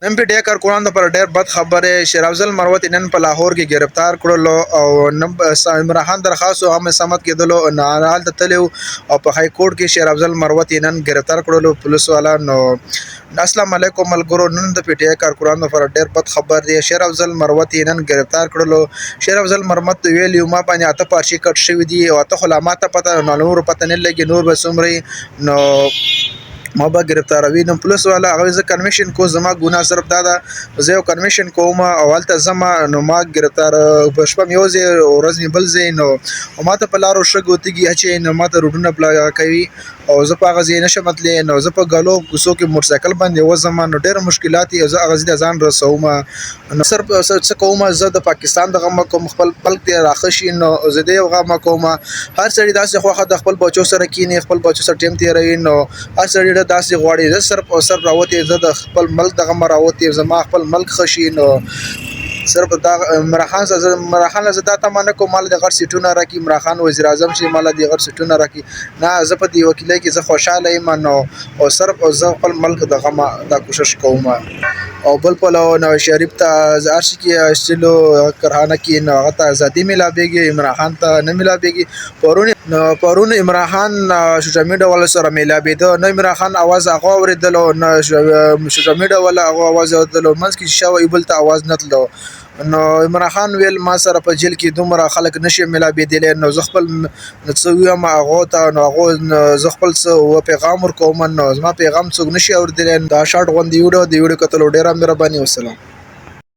نن پی ټی کارکنان لپاره ډېر بد خبر شیر افضل مروت نن په لاهور کې گرفتار کړلو او عمران خان درخواست هم سمت کېدلو نه هلته تللی او په های کورټ کې شیر افضل مروت نن گرفتار کړلو پولیس والا. نو السلام علیکم ملګرو، نن د پی ټی کارکنان لپاره ډېر بد خبر دی، شیر افضل مروت نن گرفتار کړلو. شیر افضل مروت ویلی ما باندې 8 پارچې کټ شوې دي او 8 خو لا ماته پته، نو نور پته نه لګي، نور به څومره نو ما به گرفتاروي. نو پولیس والا هغه زه کنویشن کو، زما ګناه صرف دا ده، زه یو کنویشن کوم او هلته ځم، نو ما گرفتار په شپه مې یو ځای، ورځ مې بل ځای، نو ما ته په لارو شګو تیږي اچوي، نو ما ته روډونه پلا کوي او زه په هغه ځای نه شم تللی، نو زه په ګلو کوڅو کې موټرسایکل باندې وځم، نو ډېر مشکلات دي، زه هغه ځای ته ځان رسوم. نو صرف څه کوم، زه د پاکستان د غمه کوم، خپل ملک دې راښه شي، نو زه دې غمه کوم. هر سړي داسې خوښه د خپل بچو سره کینې، خپل بچو سره ټایم تېروي، نو هر سړي داسې غواړي. زه صرف او صرف راوتی، زه د خپل ملک د غمه راوتی، زما خپل ملک ښه شي. نو صرف دا عمران خان سره، عمران خان زه دا تمه نه کوم مال د غټ سیټونه راکړي، عمران خان وزیر اعظم شي مال د غټ سیټونه راکړي، نه، زه په دې وکیلۍ کې زه خوشحاله یم. نو او صرف او زه خپل ملک د غمه دا کوشش کوم. او بل پلو نواز شریف ته هر شي کې استلو کرهانه کې، نو هغه ته ازادي ملاویږي، عمران خان ته نه ملاویږي. پرون نو پرون عمران خان سوشل میډیا والا سره ملاویده، نه عمران خان اواز هغه اورېدلو، نه سوشل میډیا والا هغه اواز اورېدلو، منځ کې شوی بل ته اواز نه تلو. نو عمران خان ویل ما سره په جیل کې دومره خلک نشي ملاوېدلی، نو زه خپل څه ووایم هغو ته، نو هغو زه خپل څه پیغام ورکوم، نو زما پیغام څوک نشي اورېدلی. دا شارټ غوندې ویډیو، د ویډیو کتلو ډېره مهرباني، والسلام.